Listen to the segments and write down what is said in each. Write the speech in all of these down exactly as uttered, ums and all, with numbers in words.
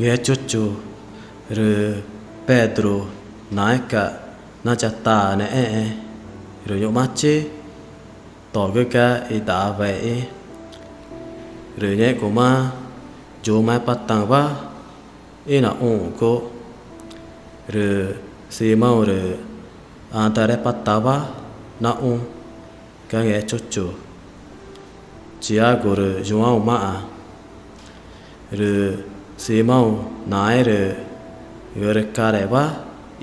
Ngechuchu rü Pedru naécaꞌ nayataanexẽẽ, rü ñu̱xmachi togü ga idaaweexü̃. Rü ngẽxguma yumüxẽpataü̃wa ínaxũxgu, rü Simáũ rü Andrépatawa naxũ ga Ngechuchu, Chiágu rü Yuãũmaã. Rü Simáũ naẽ rü ngürücarewa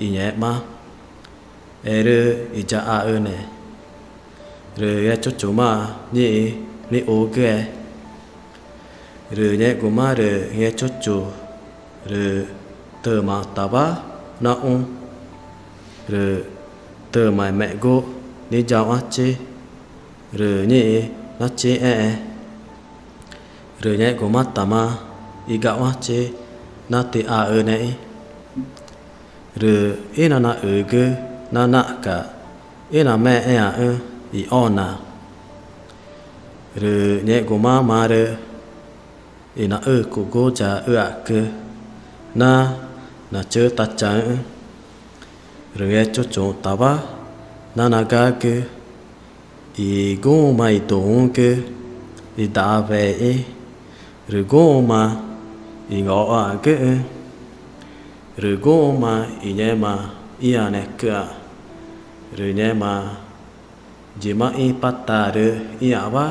ingẽxma, erü iyaxaxüne. Rü Ngechuchumaã nixĩ nixugüe. Rü ngẽxguma rü Ngechuchu rü tümaãtawa naxũ, rü tümaemexgu niyauãchi, rü nixĩ nachixẽẽ. Rü ngẽxgumatama igaxũãchi natixaxünexü̃. Rü ínanaxügü na naxca̱x ínamexẽẽãxü̃ i õna. Rü ngẽxguma marü inaxücugu ya üa̱xcü na nachütachaü̃xü̃. Rü Ngechuchuxü̃tawa nanagagü i guxü̃ma i duü̃xü̃gü idaaweexü̃, rü guxü̃ma i ngoxoã̱xgüxü̃, rü guxü̃ma i ngẽma ĩãnecüã̱x, rü ngẽma yima ĩpataarü ĩã̱xwa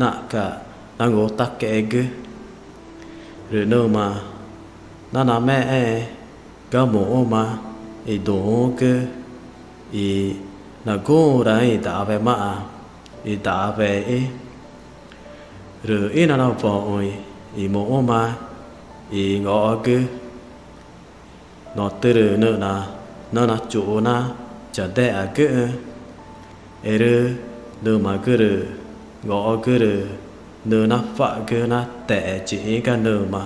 naxca̱x nangutaque̱xegü. Rü nüma nanamexẽẽ ga muxü̃ma i duü̃xü̃gü i naguxü̃raü̃ i daawemaã idaaweexü̃. Rü ínanawoxü̃ i muxü̃ma i ngoxogü, notürü nüxna nanachu̱xu na yadexagüxü̃, erü nümagü rü ngoxogü rü nüxü̃ nacua̱xgü na texé yiĩxü̃ ga nüma.